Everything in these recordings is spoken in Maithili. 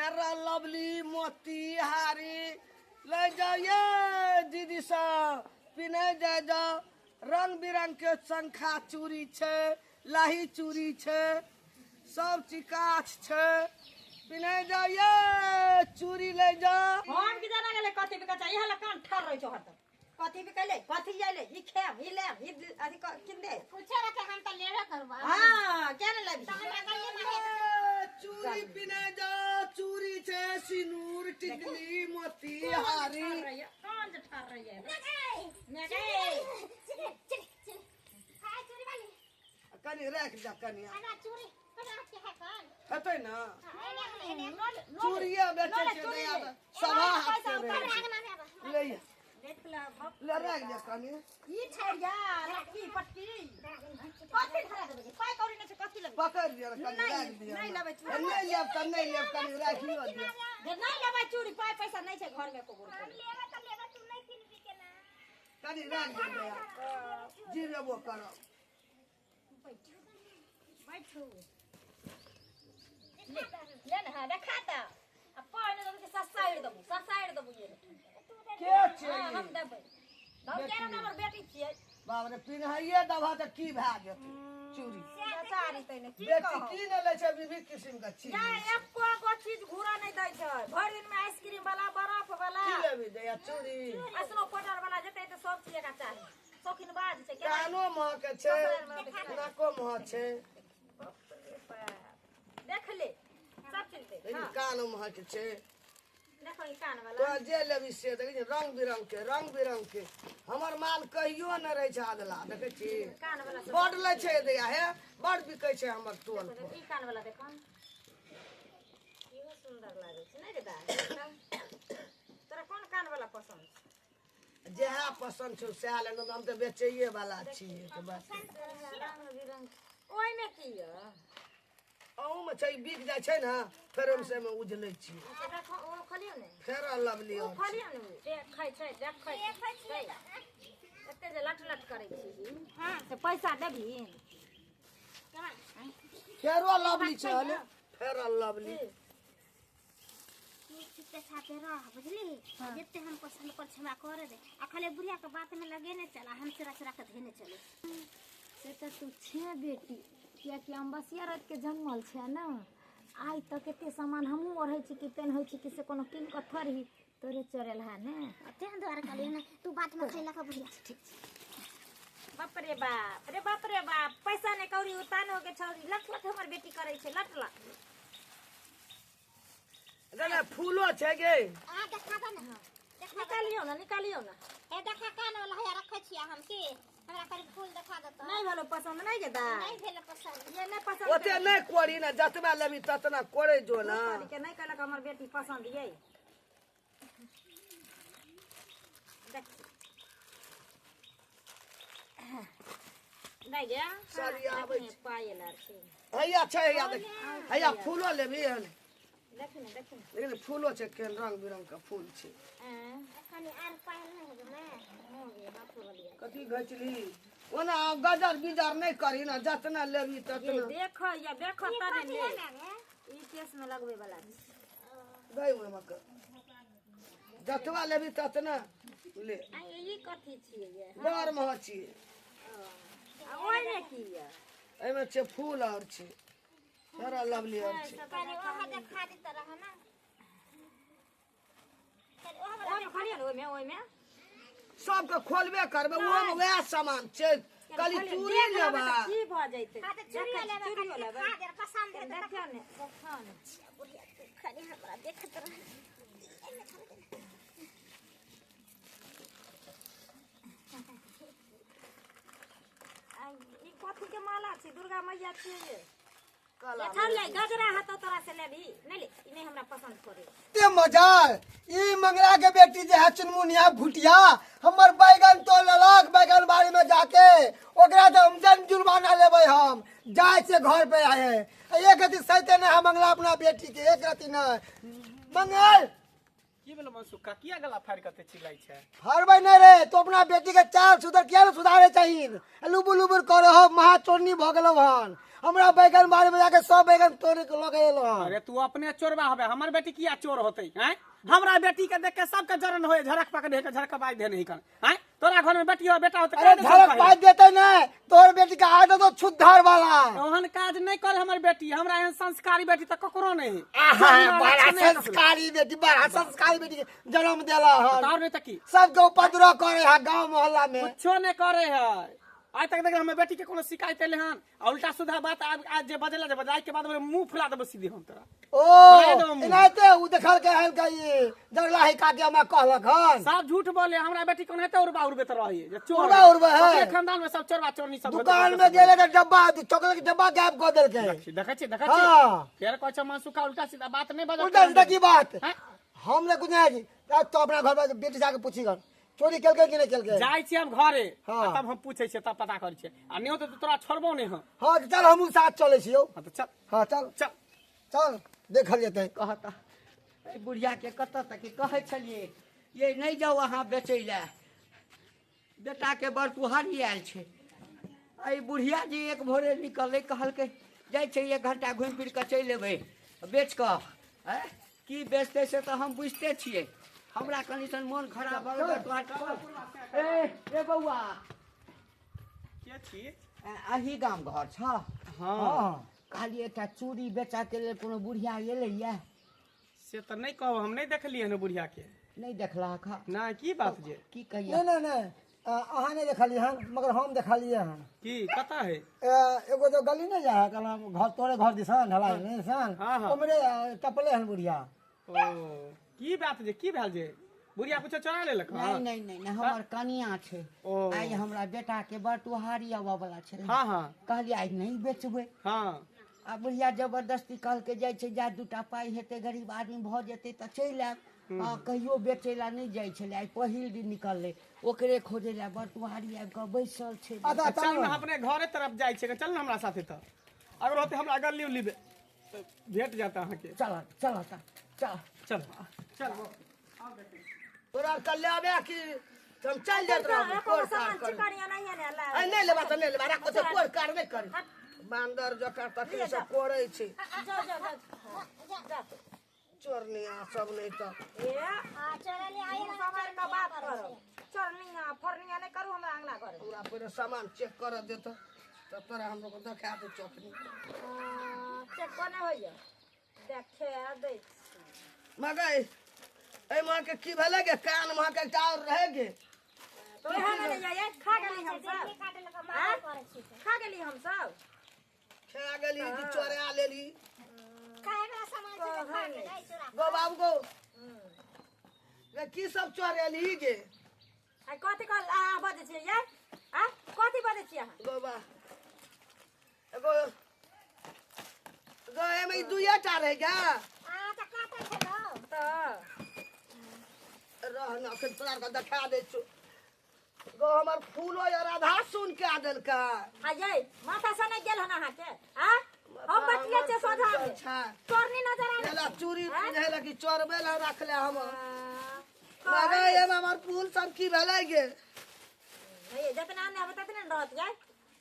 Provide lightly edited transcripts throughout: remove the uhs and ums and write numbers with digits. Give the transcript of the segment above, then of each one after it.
फेर लवली मोतीहारी ले जाओ ये दीदी सब पिन्है जाय जाओ। रंग बिरंग के शंखा चूड़ी छै, लाही चूड़ी छै, सब चीज काछ छै। पिन्है जाओ ये चूड़ी ले जाओ। हम की जाना गेलै कथी बिकै छै, इहे लए कान ठाढ़ रहै छौ हरदम। कथी बिकैले, कथी अयलै, ई खायब, ई लेब, ई अथी किन दे। पूछे रखे हम तऽ लेबे करबो। हाँ, क्या ने लेबही? तऽ हमरा गली में है। चूड़ी पिन्है जाओ, चूड़ी छै, सिनूर टिकली मोतीहारी। कान जे ठाढ़ रहैए। ने कनी राखि जा कनी। हमरा चूड़ी हमरा के है कान हेतै ने चूड़िए बेचै छै दया तऽ सवा हाथ के रहै छै। ले ले राखि दे कनी। ई छोड़िया लटकी पटकी कथी धरा देबै? पाइ कौड़ी नहि छै, कथी लेबै? पकड़ि दिअ कनी, राखि दिअ। नहि लेबै चूड़ी। नहि लेब तऽ नहि लेब, कनी राखियो दिअ। जे नहि लेबै चूड़ी, पाइ पैसा नहि छै घरमे एको गो रुपैआ। लेबे तऽ लेबे, तू नहि किनबी केना? कनी राखि दे दया, जी लेबो करब। बैठू ले ले ने। हाँ, देखा तऽ आ पाइ नहि देबै तऽ ससारि देबू, ससारि देबू ये। के छै? हाँ, हम देबै हम के? हमर बेटी छियै। बाप रे, पिन्हाइए देबह तऽ की भए जेतै चूड़ी? बेचारी तैने की बेटी कहब की नहि लै छै, विविध किसिम के चीज। जा, एको गो चीज घूरा नहि दै छै। भरि दिन में आइसक्रीम वाला, बर्फ वाला। की लेबही दैया? चूड़ी, स्नो पाउडर वाला, जते तऽ सब चीज एकरा चाही। शौकीन बाज छै केना। कानो महक छै, नाको महक छै। देख ले, सब चीज देख। देखी, कानो महक छै। देखो ई कान वाला। तोरा जे लेबही से। देखै छी रंग बिरंग के, रंग बिरंग के हमर माल कहियो नहि रहै छै अदला। देखै छी कान वाला सब। बड लै छै दैया, हे बड बिकै छै हमर टोल पर। ई कान वाला देखो, इहो सुंदर लागै छै। नहि रे दाय, तोरा कोन कान वाला पसंद छै? जएह पसन्द छौ सएह लेलहुँ, हम तऽ बेचैए वाला छियै तऽ बस। रंग बिरंग ओहिमे की यऽ? अहूमे छै, बिक जाइ छै ने, फेर ओहिमे से ओहिमे उजलै छियै। अच्छा देखो, ओ खोलियौ ने। फेर लवली ओ आओर छै। खोलियौ ने, ओ देखै छै, देखै छै। एते जे लट लट करै छी। हाँ से पैसा देबही? फेरो लवली छै, हले फेर लवली। तू चुपे साथे रह, बुझली? जते हम पसंद कर छै हमरा करे दे, आ खाली बुढ़िया के बात में लगे ने चला, हम चोरा चोरा के धेने चले। से तऽ तू छे बेटी, कियाकि अम्बसिया राति के जन्मल छै ने। आइ तक एते सामान हमहूँ ओढ़ै छी कि पेन्है छी कि से कोनो कीन कऽ थोड़ही तोरे चोरेल है ने। तें दुआरे कहलियै ने, तू बात में खैला के बुढ़िया ठीक छै। बाप रे बाप रे बाप रे बाप, पैसा ने कौड़ी उतान हो के छौरी लट लट हमर बेटी करै छै लट लट। ने फूलो छै गे। आ देखा दे ने, देखा दे। निकालियौ ने, निकालियौ ने। हे देखा, कान वाला हैया रखै छियै हम की? हमरा कनि फूल देखा देतऽ। नहि भेलो पसंद? नहि गे दाय? नहीं भेल पसंद। ये नहि पसंद। ओते नहि कोरी ने, जतबा लेबही ततना कोरै जो ने। के नहि कहलक हमर बेटी पसंद ये। देख नहि गे। साड़ी आबै छै। पायल आर छै। हैया छै, हैया देख, हैया फूलो लेबही हन? देखी ने, देखी ने। लेकिन फूलो छै, केहन रंग बिरंग के फूल छै। ऐं, कनि आर पायल नहि हेबै ने? हो गे, बाप रे बलिया। कथी घचली? ओना गजर बिजर नहि करही ने, जतना लेबही ये ततना। देख या देख तने ले। कथी है? ई केस में लगबै वाला छै। गई ओहिमे के जतबा लेबही ततना ले। आ ई कथी छियै ये? बड़ महग छियै। आ ओहिमे की ये? एहिमे छै फूल आओर छै, बड़ा लवली आओर छै। कनि ओहो देखा देते रह ने, कनि ओहो वाला। ओहिमे खोलियौ ने, ओहिमे, ओहिमे। सबके खोलबे करबै, ओहोमे वएह सामान छै। कहली चूड़ी देख लेबै लेबै तऽ की भऽ जैतै? हाँ तऽ चूड़ियो देखै छी, लेबै। चूड़ियो कनि लेबै। देखा दे, पसंद हेतै। देखियौ ने, देखियौ ने। बुढ़िया, तू खाली हमरा देखैत रह। एने खाली दे। आ ई कथी के माला छै? दुर्गा मैया छियै ये? कला। छाड़ले गजरा हेतौ तोरा से लेबही? नहि ले, ई नहि हमरा पसंद पड़ै। ते मजाल ई मंगला के बेटी जे है चुनमुनिया भुटिया, हमर बैगन तो लेलक बैगन बाड़ी में जाके। ओकरा से हम जन जुर्माना लेबै। हम जाय से घर पे आए, एक रति सैते नहीं हम मंगला अपना बेटी के, एक रति नहीं। मंगल। की भेलो मनसुखा, किया गला फाड़ि कते चिल्लाइ छै? फाड़बै नहि रे, तू अपना बेटी के चाल सुधर किया ने सुधारे चाहिन? लुबुर लुबुर करे हो, महा चोरनी भऽ गेलौ हन। हमरा बैगन बाड़ी में जाके सब बैगन तोड़ के लऽ के एलौ हन। अरे तू अपने चोरबा हबे, हमर बेटी किया चोर होतै? हैं, हमरा बेटी के देख के सबके जरन होए, झरक पकड़े के झरक बाज दे नहीं कर। हैं, तोरा घर में बेटी हो बेटा होतै? अरे झरक बाज देतै नहि, तोहर बेटी के आदत हो छुद्धार वाला। ओहन काज नहि कर हमर बेटी, हमरा एहन संस्कारी बेटी तऽ ककरो नहि। आहा, बड़ा संस्कारी बेटी, बड़ा संस्कारी बेटी के जन्म देला हन। और नहीं तऽ की सबके उपद्रव करे है गांव मोहल्ला में। कुछो नहि करे है। आइ तक देख हमर बेटी के कोनो शिकायत एले हन? आ उल्टा सीधा बात आज जे बजला जे बजाय के बाद मुंह फुला देबो सीधे हम तोरा। ओ एनाहिते उ देखल के हल के जरला है काके हमरा कहलक हन। सब झूठ बोले, हमरा बेटी कोन हेते उड़बा उड़बे त रही जे चोर उड़बा उड़बे है। खानदान में सब चोरबा चोरनी सब। दुकान में गेले त डब्बा चॉकलेट के डब्बा गायब क देलकै। देखै छी, देखै छी। हां फेर कहै छै मनसुखा उल्टा सीधा बात नहीं बजल। उल्टा सीधा की बात हम ने कुछ नहीं तो अपना घर में बेटी जाके पूछी गन चोरी केलकै कि नहि केलकै। जाइ छी हम घरे, तब हम पूछै छियै, तब पता करै छियै। आ नहि होतै तऽ तोरा छोड़बो नहि हम। हँ चल, हमहूँ साथ चलै छियौ। हँ तऽ चल। हँ चल चल चल, देखल जेतै। कहता एहि बुढ़ियाके कतऽ तक कहै छलियै ये नहि जाउ अहाँ बेचै लए, बेटाके बड़ तुहारी आयल छै। एहि बुढ़िया जे एक भोरे निकललै, कहलकै जाइ छै 1 घंटा घुमि फिर कऽ चलि एबै बेच कऽ। आँय की बेचतै से तऽ हम बुझिते छियै। हमरा कनि सन मोन खराब भऽ गेल। ए ए बौआ, के छी? अही गाम घर छ? हँ। कहलियै एकटा चूड़ी बेचऽके लेल कोनो बुढ़िया एलैया? से तऽ नहि कहब, हम नहि देखलियै हन बुढ़िया के। नहि देखलक? नहि। की बात जे की कहियै? नहि नहि नहि, अहाँ नहि देखलियै हन, मगर हम देखलियै हन। की कतऽ है? एगो जो गली नहि जाइ है कहला घर तोरे घर दिसन ढलाई नहि सन, उमरे टपले हन बुढ़िया। ओ की बात जे की भेल जे बुढ़िया कुछो चोरा लेलक? नहि नहि नहि, हमर कनिया छै। आइ हमरा बेटा के बड़ तुहारी आबऽ वाला छै। हाँ हाँ। कहलियै आइ नहि बेचबै। हाँ। आ बुढ़िया जबरदस्ती कहलकै जाइ छै, जा दूटा पाइ हेतै, गरीब आदमी भऽ जेतै तऽ चलि आयब। कहियो बेचै लए नहि जाइ छलै, आइ पहिल दिन निकललै ओकरे खोजै लए। बड़ तुहारी आबि कऽ बैसल छै। चल ने अपने घरे तरफ जाइ छै, चल ने हमरा साथे। तऽ अगर होतै हमरा गली उली भेट जाता अहाँके। चल चल चल चल चल। तोरा कल्यावे की हम चल जात रहब। कोर कार कर नहीं लेबा तऽ नहीं लेबा, राखो तऽ कोर कार नहि कर। बांदर जकाँ तखने से कोरै छै। चोरनिया सब नहीं तऽ ए बात करो, चोरनिया फरनिया नहि करू हमरा अंगना घर। हमरा पहिले सामान चेक कर देत तब तोरा हम लोग देखा दे। चोखनी चेक कोना होइया देखे दै छी। मगर एहि माँ के की भेलै गे? कान माँ के एकटा और रहे गे। तो खा गेली हम सब, खा गेली हम सब, खा गेली कि चोरा लेली? गो बाबू गो, की सब चोरेली गे? कथी कह अहाँ बजै छियै यार? आ कथी बजै छियै अहाँ? गो बा एगो गो एमे दुइये टा रहे गे। तऽ रह न, अखन तोरा के देखा दै छौ। गो हमर फूलो यार आधा सुन के आ देलकै। आ यै माथा से नहि गेल हन अहाँके? आ हम बैठले छियै सोझा में, चोरनी नजर आबै। एला चूड़ी पिन्है कि चोरबै ला रखले हम? मगर एमे हमर फूल सब की भेलै गे? जतना ने आबै ततने ने रहत यै।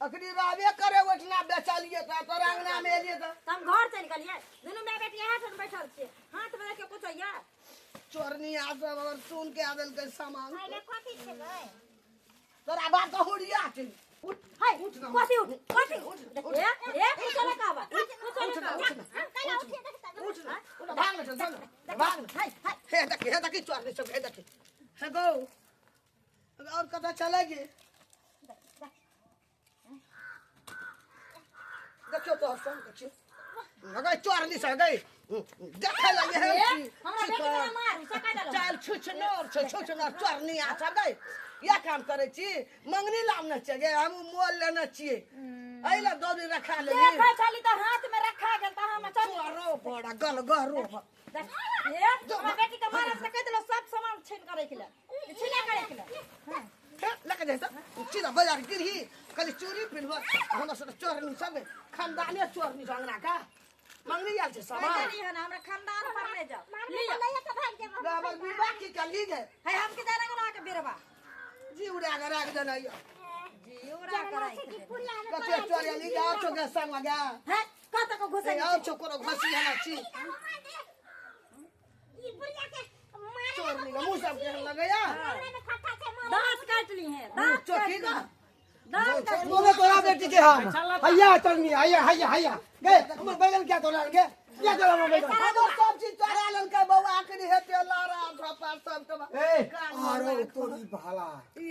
अखनी रहबे करे ओठना बेचलियै तऽ तोरा अंगना में एलियै तऽ हम घर चलि गेलियै। दुनू माय बेटी इएह ठाम बैठल छियै, हाथ में के पूछैया। चोरनी आ सब हमर सुन के आ देलकै सामान। तोरा बाप के हुड़िया छै। उठ हाय, उठ कथी उठ कथी उठ? ए ए कुछो नहि कहबा, कुछो नहि कहबा। उठ उठ, भाग ने, चल भाग ने। हाय हाय, हे देखी, हे देखी चोरनी सब, हे देखी। हे गौ, और कतऽ चलेगी? देखियो तो हसन, देखियो गई चोरनी से गई देखे लगे है। हमरा बेटी के मारू सका देलौ। चल छुछनोर छै, छुछनोर चोरनी आ सब गई। या काम करै छी, मंगनी लामने छै गे, हम मोल लेने छियै, एहि ला दौरी रखा लेली। देखै छली तऽ हाथ में रखा गेल तऽ हम चल। चोरो बड़ा गलगरो। ए हमरा बेटी के मारब तऽ कहि देलौ सब सामान छीन के राखि ले, छीना के राखि ले। लके जाइ सब सीधा बाजार गिरही, खाली चूड़ी पिन्हब। हमरा सब चोरनी सब खानदाने चोरनी छै अंगना का। मंगनी आयल छै सामान कह हन हमरा खानदान पर ले जाओ मारने तो लइया के भाग जेबो। ना हमर बीबा की कली गए है हम के जाना ना के बिरवा जी उड़ा के राख देना यो जी उड़ा जाना कराई छै कि पुरिया में कते चोरी ली जाओ छो के संग लगा है कत को घुसे ए आओ छो कोनो घसी हना छी ई बुढ़िया के मारे चोर नी मुंह सब के लगया मारे में खट्टा छै मारे दांत काट ली है दांत चोखी का दांत काट बोले तोरा बेटी के हम हैया चलनी हैया हैया हैया गए हमर बैगन क्या तोरा गे क्या तोरा हमर बैगन हमर सब चीज चोरा लेलकै बौआ के हेते लारा झपा सब के ए अरे तोरी भाला ई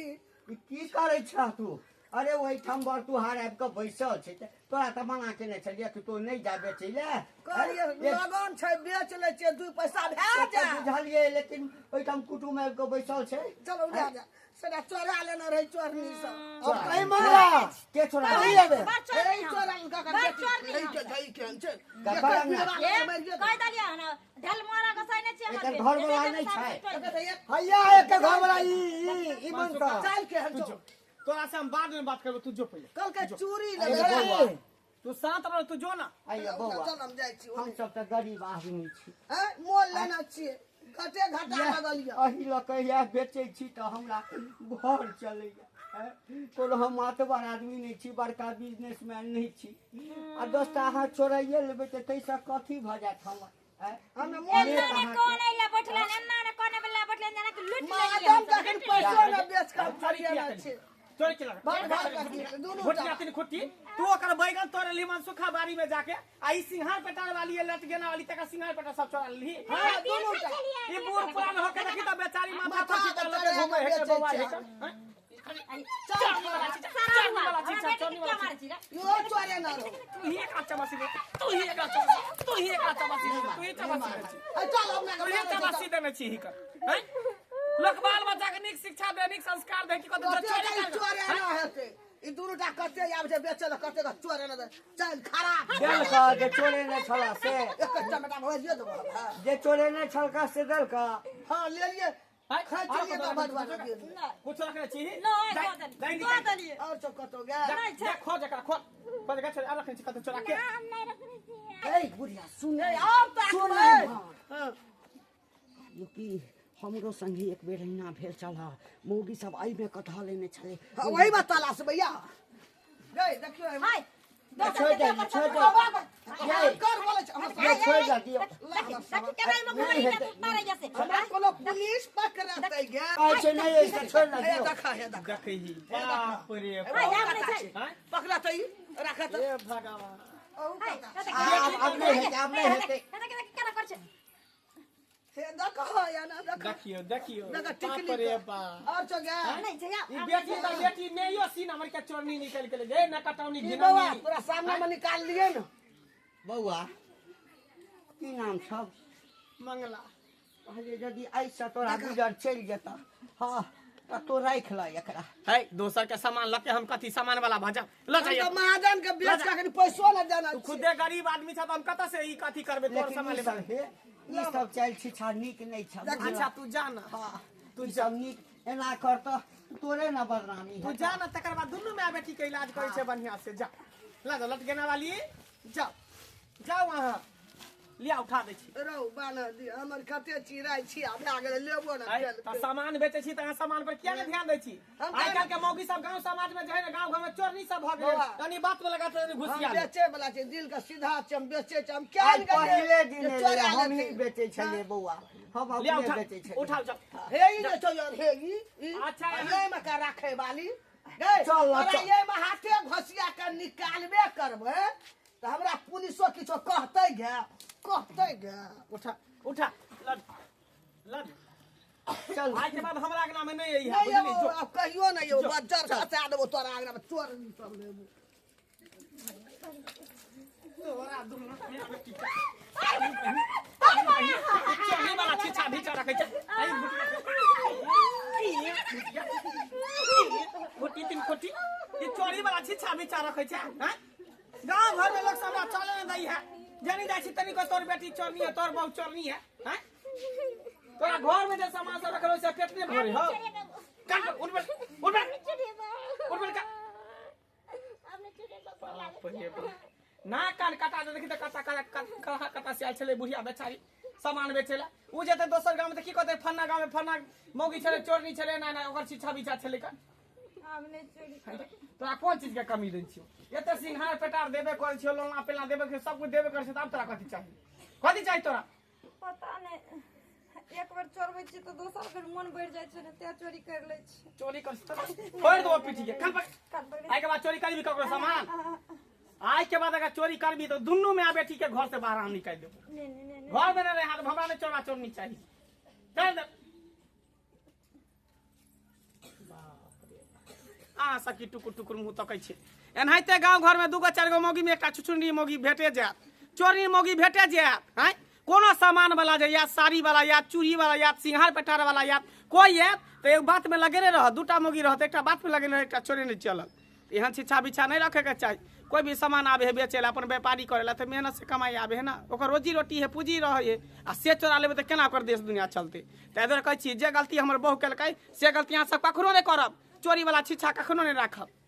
ई की करै छह तू? अरे ओहिठाम बड़ तुहार आबि कऽ बैसल छै तऽ तोरा तऽ मना केने छलियै कि तू नहि जा बेचै लए। कहलियै लगन छै बेच लै छियै 2 पैसा भए जाए। बुझलियै लेकिन ओहिठाम कुटुम आबि कऽ बैसल छै। चलो उड़ा जा सेटा चोरा लेने रहै चोरनी सब। अब कहीं मंगला के चोरा कहीं आबे बड़ चोर ए नहीं हम। चोरा लगा बड़ चोर नहीं के हम। जई के छै ककरा ना? ए, कह दलिया हन ढल मारा गोसाई नै छियै हमर एकर बेटी। घरवला नहि छै। हैया एकर घरवला ई ई ई बनता चल के हम तू जो तोरा से हम बाद में बात करबो तू जो पहिले कल के चूड़ी अरे लेबै बौआ, तू शांत रह तू जो ना। आइया बौआ चल हम जाइ छी हम सब तऽ गरीब आदमी छी। हैं मोल लेना छियै घटे घाटा लगल यऽ। एहि लऽ कऽ इएह बेचै छी तऽ हमरा घर चलैया। कोनो हम मातबर आदमी नहि छी, बड़का बिजनेसमैन नहि छी। आ 10टा अहाँ चोराइए लेबै तऽ ताहिसँ कथी भऽ जायत हमर? हमे मोल एन्ना ने कोन अइला बैठलन एन्ना ने कोन अइला बैठलन जना कि लूट लेलियै महाजन के अखन पैसो न बेच कऽ फरियाना छै। चोरी के लगा भाग भाग कर दुनू घोटिया तीन खुट्टी तू ओकर बैगन तोड़ ली मन सुखा बाड़ी में जाके आ ई सिंहार पेटार वाली लट गेना वाली तकर सिंहार पेटा सब चोरा ली। हां दुनू टा ई बूढ़ पुरान होके देखी त बेचारी माथा पर चिता लके घूमे हे बौआ हे यो चोरे न रहो तू ही एक चमासी दे तू ही एक चमासी तू ही एक चमासी दे तू ही चमासी दे चल अपना तू ही चमासी देने छी ही कर हैं लोक बाल बच्चा के नीक शिक्षा दे नीक संस्कार दे की कत चोरे चोरे न हेतै ई दुनू टा कते आबै छै बेचै ल कते के चोरे न दे चल खराब देलका जे चोरे ने छला से एक टमाटा भजियो देबो। जे चोरे ने छलका से देलका। हां ले लिए खा चलिए तो बड़ बड़ कुछ रखने छी नहीं दो दलिए और सब कतो गया नहीं छै खोज एकरा खोज खोज एकरा छोड़ रखने छी कतो चोरा के हम नहीं रखने छी। ए बुढ़िया सुन ए और ताक सुन हां कि हमरो संगी एक बेर अहिना भेल छल मौगी सब एहिमे कथा लेने छलै। हां वही बात तलाश भैया गए देखियो हाय छोड़ दे छोड़ दे कर बोले छै ये छोड़ दे दियो। देखी केना में घुमै के मारे जैसे हमरा कोनो पुलिस पकड़तै गे अच्छा नहीं ऐसे छोड़ ना हे दियो। देखा हे देखा देखही बाप रे हां पकड़तै रखत हे भगवान अब नहीं हेतै अब नहीं हेतै। देखी केना कर छै हे देखो या ना देखो देखियो देखियो देखो टिकली रे बाप और चो गया नहीं छै ई बेटी त बेटी नेयो सीन हमर के चोरनी निकल के ले ना कटौनी ई बौआ तोरा सामने में निकाल लिए ना। बौआ की नाम छौ? मंगला। कहलियै यदि एहिसँ तोरा गुजर चलि जेतऽ हँ तऽ तू राखि लऽ एकरा। है दोसर के सामान लके हम कथी सामान वाला भजा ल जाइए हम महाजन के बेच के अखन पैसो न देना। तू खुदे गरीब आदमी छ त हम कतऽ से ई कथी करबे तोर सामान लेकिन ई सब हे ई सब चालि छिछा नीक नहि छ। अच्छा तू जा ना। हँ तू सब नीक एना कर तऽ तोरे ना बदनामी तू जा ना तकर बाद दुनू माय बेटी के इलाज करै छै बढ़िया से। जा ला जा लटगेना वाली जाओ जाओ वहाँ लिया उठा दै छी। रौ बाना दी हमर कते चिराइ छी आ भए गेलै लेबो ना आइ त सामान बेचै छी त अहाँ सामान पर किया ने ध्यान दै छी? आइ काल्हि के मौगी सब गांव समाज में जे है ना गांव घर में चोरनी सब भ गेलै तनी बात में लगा त घुसिया हम बेचै वाला छै दिल के सीधा छै हम बेचै छै हम क्या आइ पहिले दिन एलै हम ही बेचै छलियै बौआ हम अपने बेचै छलियै। उठाउ जाओ हे ई जे छौ यार हे ई अच्छा ये में का राखै वाली गए चल तोरा ये में हाथे घसिया के निकालबे करबै त हमरा पुलिसो किछो कहतै गे कहतै गे। उठा उठा लड लड चल आज के बाद हमरा अंगना में नहीं आई है बुझली जो अब कहियो नहीं हो बज्जर खसा देबो तोरा अंगना में चोर सब लेबो तोरा दुनू बेटी चोरनी वाला छीछा भीचा रखै छै। आई भुटिया तीन कोटी ई चोरी वाला छीछा भीचा रखै छै। हां गांव घर में लोग सब हमरा चले न दै है जानी जाइ छी तनी को तोर बेटी चोरनी है तोर बहू चोरनी है। हैं तोरा घर में जे सामान सब रखलो से पेट ने भरे हो काट उठ बैठ उठ बैठ उठ बैठ का। नाक कान कटा दे, देखी तऽ कता कहाँ कता से आयल छलै बुढ़िया बेचारी सामान बेचै लए। ओ जेतै दोसर गाँवमे तऽ की कहतै, फन्ना गाँवमे फन्ना मौगी छलै, चोरनी छलै, एना एना ओकर शिक्षा बिच्छा छलै का। आब नहि चोरी करब। तोरा कोन चीज के कमी दै छियौ? एते सिंघार पेटार देबे करै छियौ, लोलना पेलना देबे करै, सब कुछ देबे करै छियौ, तऽ आब तोरा कथी चाही? कथी चाही तोरा? पता नहि, एक बेर चोरबै छी तऽ दोसर बेर मोन बढ़ि जाइ छै ने, तें चोरी करि लै छी। चोरी कर फोड़ि देबो पीठी के, कान पकड़। आइ के बाद चोरी करबी ककरो सामान? आइ के बाद अगर चोरी करबी तऽ दुनू माय बेटी के घर से बाहर हम निकालि देबो। नहि नहि नहि नहि। घर में नहि रहे, हमरा नहि चोरा चोरनी चाही। चल दे। अहाँ सब की टुकुर टुकुर मुँह तकै छै? एनाहिते गाँव घरमे दूगो चारि गो मौगीमे एकटा छुछुनरी मौगी भेटे जायत, चोरी मौगी भेटे जायत। आँय, कोनो सामान वाला जे आयत, साड़ी वाला आयत, चूड़ी वाला आयत, सिंघार पेटार वाला आयत, कोइ आयत तऽ एगो बातमे लगेने रहत। दूटा मौगी रहत, एकटा बातमे लगेने रहत, एकटा चोरे नहि चलल। एहन शिक्षा बिच्छा नहि रखैके चाही। कोइ भी सामान आबै है बेचै लए, अपन व्यापारी करै लए, तऽ मेहनत से कमाइ आबै है ने, ओकर रोजी रोटी है, पूँजी रहै है, आ से चोरा लेबै तऽ केना ओकर देश दुनिया चलतै? ताहि दुआरे कहै छी, जे गलती हमर बहू केलकै से गलती अहाँ सब कखनो नहि करब। चोरीवला शिक्षा कखनो नहि राखब।